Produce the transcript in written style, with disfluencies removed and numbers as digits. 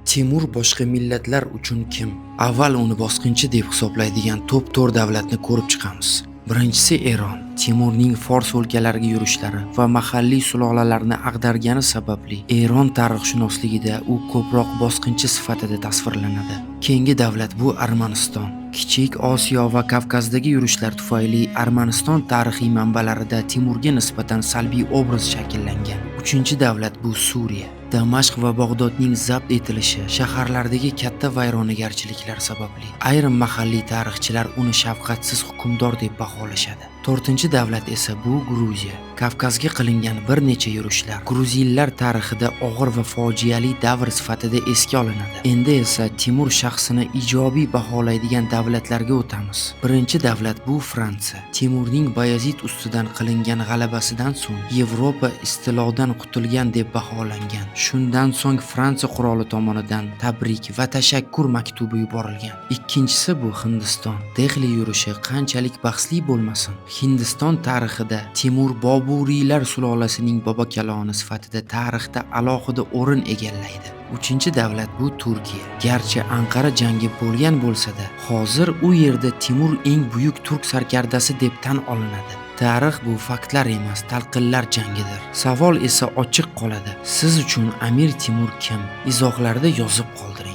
Timur boshqa millatlar uchun kim? Avval uni bosqinchi deb hisoblaydigan top 4 davlatni ko'rib chiqamiz. Birinchisi Eron. Timurning Fors o'lkalariga yurishlari va mahalliy sulolalarni ag'dargani sababli Eron tarixshunosligida u ko'proq bosqinchi sifatida tasvirlanadi. Keyingi davlat bu Armaniston. Kichik Osiyo va Kavkazdagi yurishlar tufayli Armaniston tarixiy manbalarida Timurga nisbatan salbiy obraz shakllangan. Uchinchi davlat bu Suriya. Damashq va Bag'dodning zabt etilishi, shaharlardagi katta vayronagarchiliklar sababli ayrim mahalliy tarixchilar uni shafqatsiz hukmdor deb baholashadi. To'rtinchi davlat esa bu Gruziya. Kavkazga qilingan bir necha yurishlar gruzinlar tarixida og'ir va fojiali davr sifatida esga olinadi. Endi esa Timur shaxsini ijobiy baholaydigan davlatlarga o'tamiz. Birinchi davlat bu Fransiya. Timurning Bayazid ustidan qilingan g'alabasidan so'ng Yevropa istilodan qutulgan deb baholangan. Shundan so'ng Fransiya qiroli tomonidan tabrik va tashakkur maktubi yuborilgan. Ikkinchisi bu Hindiston. Dehli yurishi qanchalik bahsli bo'lmasin, Hindiston tarixida Timur Boburiylar sulolasining bobokaloni sifatida tarixda alohida o'rin egallaydi. Uchinchi davlat bu Turkiya. Garchi Anqara jangi bo'lgan bo'lsa-da, hozir u yerda Timur eng buyuk turk sarkardasi deb tan olinadi. Tarix bu faktlar emas, talqinlar jangidir. Savol esa ochiq qoladi. Siz uchun Amir Timur kim? Izohlarda yozib qoldiring.